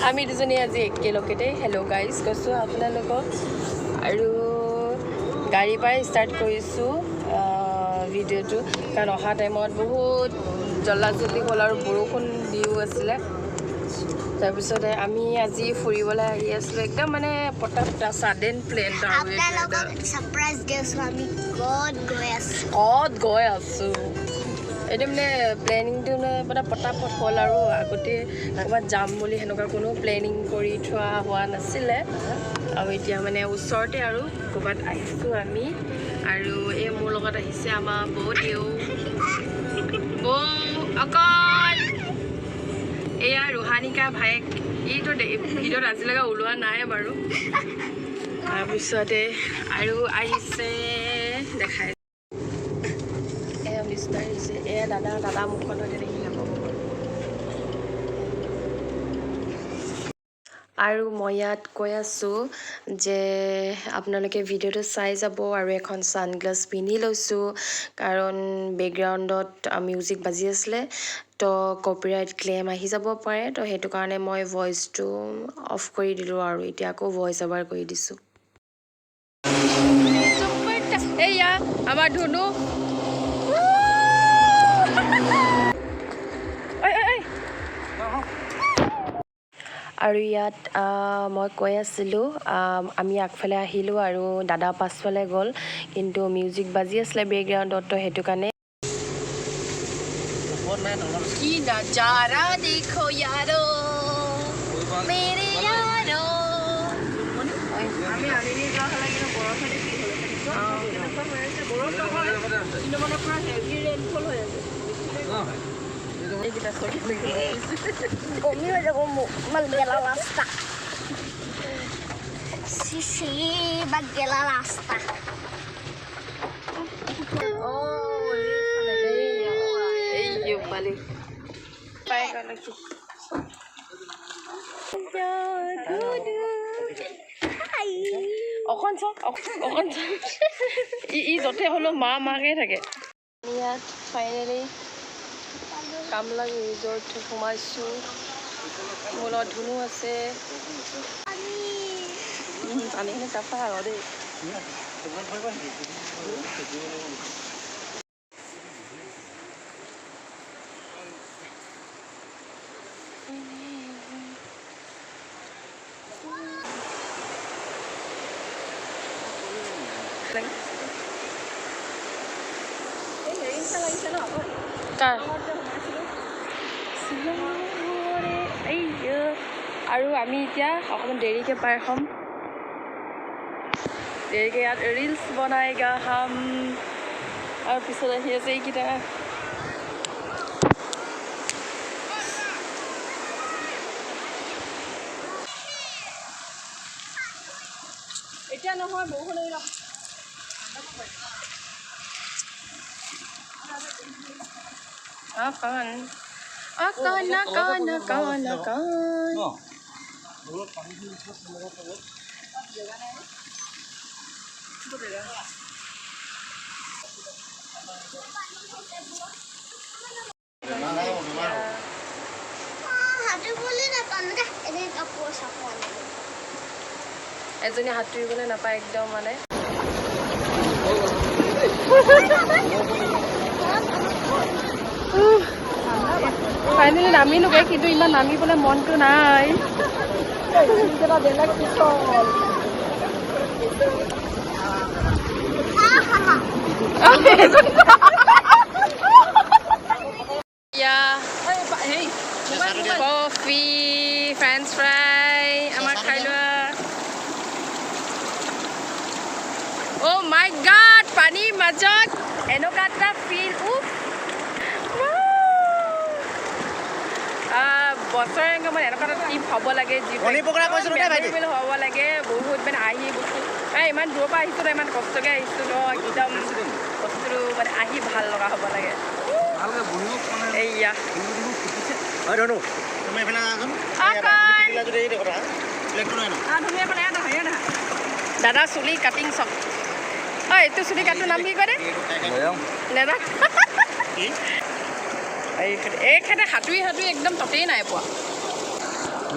আমি দুজনী আজি একেলগতে। হেল্ল' গাইজ কৈছোঁ আপোনালোকক। আৰু গাড়ীৰ পৰাই ষ্টাৰ্ট কৰিছোঁ ভিডিঅ'টো, কাৰণ অহা টাইমত বহুত জল্দা জল্দি হ'ল আৰু বৰষুণ দিও আছিলে। তাৰপিছতে আমি আজি ফুৰিবলৈ আহি আছিলোঁ, একদম মানে পটাপটা ছাডেন প্লেন। আপোনালোকক ছাৰপ্ৰাইজ দিছোঁ, আমি ক'ত গৈ আছোঁ। ক'ত গৈ আছোঁ এইটো মানে প্লেনিংটো মানে পটাপট হ'ল আৰু আগতে ক'ৰবাত যাম বুলি সেনেকুৱা কোনো প্লেনিং কৰি থোৱা হোৱা নাছিলে। আৰু এতিয়া মানে ওচৰতে আৰু ক'ৰবাত আহিছোঁ আমি। আৰু এই মোৰ লগত আহিছে আমাৰ বৌ দেউ, বৌ অকল এয়া ৰুহানিকা ভায়েক, এইটো ভিডিঅ'ত আজিলৈকে ওলোৱা নাই বাৰু। তাৰপিছতে আৰু আহিছে দেখাই এয়া মিষ্টাৰ আহিছে, এয়া দাদা, দাদা মুখখন দেখি নাপাব। আৰু মই ইয়াত কৈ আছোঁ যে আপোনালোকে ভিডিঅ'টো চাই যাব। আৰু এখন ছানগ্লাছ পিন্ধি লৈছোঁ, কাৰণ বেকগ্ৰাউণ্ডত মিউজিক বাজি আছিলে, তো কপিৰাইট ক্লেইম আহি যাব পাৰে, তো সেইটো কাৰণে মই ভইচটো অফ কৰি দিলোঁ আৰু এতিয়া আকৌ ভইচ অভাৰ কৰি দিছোঁ। এইয়া আমাৰ ধুনু। আৰু ইয়াত মই কৈ আছিলোঁ, আমি আগফালে আহিলোঁ আৰু দাদা পাছফালে গ'ল, কিন্তু মিউজিক বাজি আছিলে বেকগ্ৰাউণ্ডত, তো সেইটো কাৰণে। কি নজাৰা দেখো ইয়াৰো মেৰে ইয়াৰো। আমি আবেলি যোৱা হ'লে কিন্তু বৰফে দেখি হ'লে কেনেকুৱা হৈ আছে, বৰফ নহয় কিন্তু মানে পুৰা হেভি ৰেইনফল হৈ আছে। এইকেইটা চকী বমি হৈ যাব মোক, ইমান গেলা ৰাস্তা, চি ইমান গেলা ৰাস্তা। এই পালি পাই গ'লো। অকণ চাওক, অকণ চাওক, ই য'তে হ'লেও মা মাকে থাকে। ইয়াত ফাইনেলি কামলাং ৰিজৰ্ট সোমাইছোঁ। মোৰ লগত ধুনু আছে। পানীখিনি চাফা আৰু দেই। কাৰ আৰু আমি এতিয়া অকণমান দেৰিকৈ পাৰ হ'ম, দেৰিকৈ ইয়াত ৰিলচ বনাই গা খাম। আৰু পিছত আহি আছে এইকেইটা। এতিয়া নহয়, বৰষুণ এৰিল। অকণ অকণ অকণ অকণ অকণ। সাঁতুৰিবলৈ নাপানো দে, এনেই কাপোৰ চাপোৰ আনিলোঁ। এজনী সাঁতুৰিবলৈ নাপায় একদম মানে। ফাইনেলি নামিলোগৈ, কিন্তু ইমান নামিবলৈ মনটো নাই। কফি, ফ্ৰেঞ্চ ফ্ৰাই আমাৰ খাই লোৱা। অ' মাই গড, পানীৰ মাজত এনেকুৱা এটা ফিল, উফ। বছৰেকত মানে এনেকুৱা এটা ট্ৰিপ হ'ব লাগে, যিটো হ'ব লাগে বহুত মানে আহি বস্তু ইমান দূৰৰ পৰা আহিছোঁ ন, ইমান কষ্টকৈ আহিছোঁ ন, একদম বস্তুটো মানে আহি ভাল লগা হ'ব লাগে। এইয়া দাদা চুলি কাটিং চক। ঐ, এইটো চুলি কাটটো নাম কি কয় দে? দাদা এইখেতে সাঁতুৰি সাঁতুৰি একদম ততেই নাই পোৱা।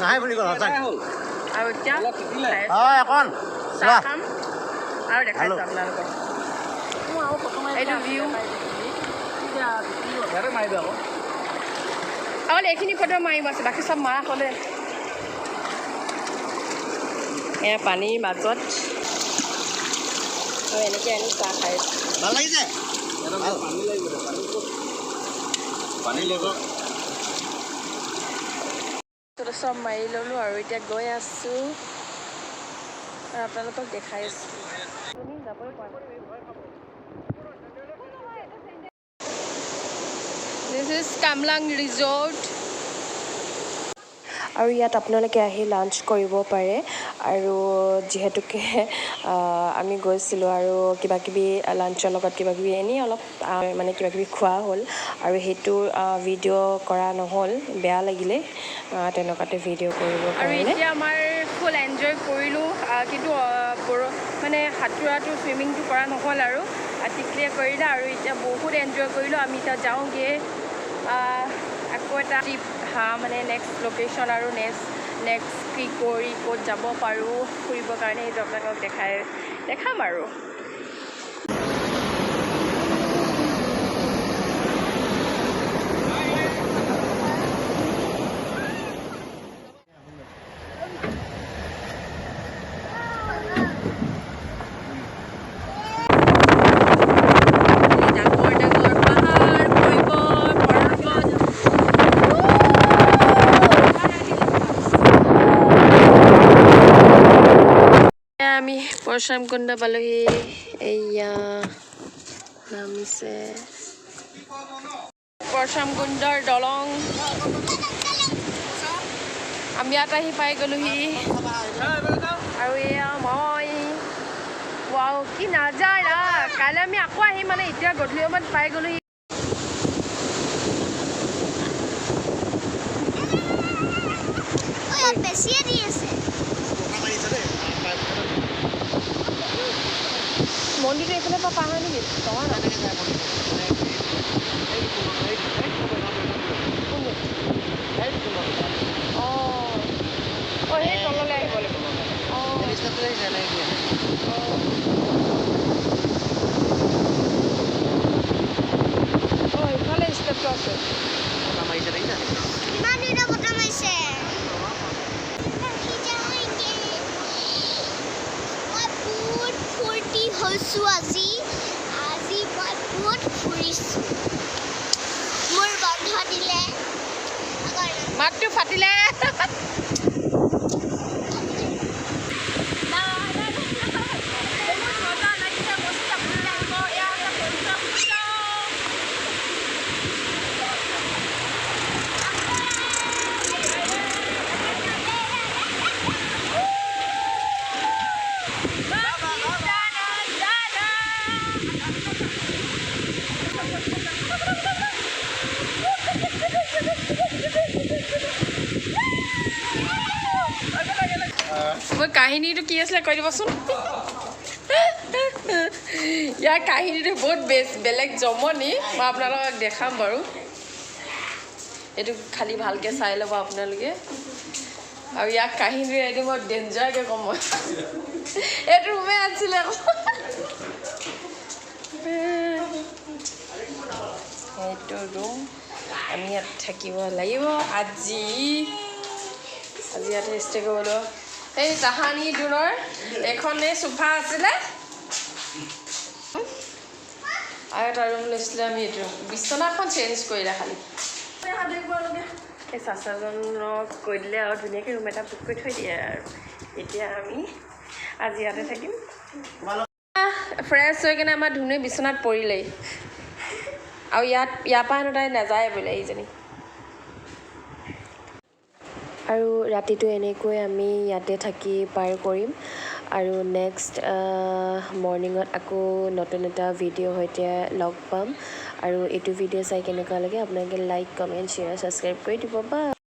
নাই বুলি ক'ল সঁচাকৈ। আৰু এতিয়া হয় অকণ চাহ খাম আৰু দেখাইছোঁ আপোনালোকক এইটো ভিউ। অকল এইখিনি ফটো মাৰিব আছে, বাকী চব মাৰা হ'লে। এয়া পানীৰ মাজত আৰু এনেকৈ আনি চাহ খাই আছোঁ। ভাল লাগিছে। চব মাৰি ল'লোঁ আৰু এতিয়া গৈ আছোঁ আৰু আপোনালোকক দেখাই আছোঁ। This is Kamlang Resort. আৰু ইয়াত আপোনালোকে আহি লাঞ্চ কৰিব পাৰে। আৰু যিহেতুকে আমি গৈছিলোঁ আৰু কিবাকিবি লাঞ্চৰ লগত কিবাকিবি এনেই অলপ মানে কিবাকিবি খোৱা হ'ল আৰু সেইটো ভিডিঅ' কৰা নহ'ল, বেয়া লাগিলে তেনেকুৱাতে ভিডিঅ' কৰিবৰ আৰু কাৰণে। এতিয়া আমাৰ ফুল এনজয় কৰিলোঁ, কিন্তু মানে সাঁতোৰাটো চুইমিংটো কৰা নহ'ল আৰু টিকলিয়ে কৰিলে। আৰু এতিয়া বহুত এনজয় কৰিলোঁ। আমি এতিয়া যাওঁগৈ আকৌ এটা ট্ৰিপ, মানে নেক্সট লোকেশ্যন আৰু নেক্সট কি কৰি ক'ত যাব পাৰোঁ ফুৰিবৰ কাৰণে সেইটো আপোনালোকক দেখাম আৰু। ডাঙৰ ডাঙৰ পাহাৰ, পৰ্বত পৰ্বত। আমি পৰশুৰাম কুণ্ড পালোহি। এইয়া নামিছে পৰশুৰাম কুণ্ডৰ দলং। আমি ইয়াত আহি পাই গ'লোহি আৰু এয়া মই। ৱাও, কি নাজাৰা! কাইলৈ আমি আকৌ আহিম, মানে এতিয়া গধূলি সময়ত পাই গ'লোহি। ইয়াত বেছিয়ে দি আছে। মন্দিৰটো এইফালৰ পৰা পাৰ হয় নেকি? নহয় ন? অঁ অঁ, সেই তললৈ আহিব লাগিব। অঁ অঁ, ইফালে ষ্টেপটো আছে। ইমান দিনৰ বতাহ মাৰিছে। আহি যাওঁগে। মই বহুত ফূৰ্তি হৈছোঁ আজি। আজি মই বহুত ফুৰিছোঁ। মোৰ বন্ধ দিলে। আকৌ মাতটো ফাটিলে। বহুত মজা লাগিছে। বস্তু আপোনালোকে আহিব। এয়া হৈছে পৰশুৰাম কুণ্ড। মোৰ কাহিনীটো কি আছিলে কৈ দিবচোন। ইয়াৰ কাহিনীটো বহুত বেলেগ জমনি, মই আপোনালোকক দেখাম বাৰু। এইটো খালি ভালকৈ চাই ল'ব আপোনালোকে। আৰু ইয়াৰ কাহিনীটো এইটো মই ডেঞ্জাৰকৈ ক'ম। মই এইটো ৰুমে আছিলে আকৌ। এইটো ৰুম, আমি ইয়াত থাকিব লাগিব আজি। আজি ইয়াতে ষ্টে কৰিব লাগিব। এই তাহানি দূৰৰ এইখনেই চোফা আছিলে আৰু এটা ৰুম লৈছিলোঁ আমি। এইটো বিচনাখন চেঞ্জ কৰিলে খালি। এই চাচাজনক কৈ দিলে আৰু ধুনীয়াকৈ ৰুম এটা বুক কৰি থৈ দিয়ে। আৰু এতিয়া আমি আজি ইয়াতে থাকিম। ফ্ৰেছ হৈ কেনে আমাৰ ধুনীয়া বিচনাত পৰিলেই আৰু ইয়াত ইয়াৰ পৰা হেনো তাই নাযায় বোলে এইজনী। আৰু ৰাতিটো এনেকৈ আমি ইয়াতে থাকি পাৰ কৰিম আৰু নেক্সট মৰ্ণিঙত আকৌ নতুন এটা ভিডিঅ' সৈতে লগ পাম। আৰু এইটো ভিডিঅ' চাই কেনেকুৱা লাগে আপোনালোকে লাইক, কমেণ্ট, শ্বেয়াৰ, ছাবস্ক্ৰাইব কৰি দিব। বাই।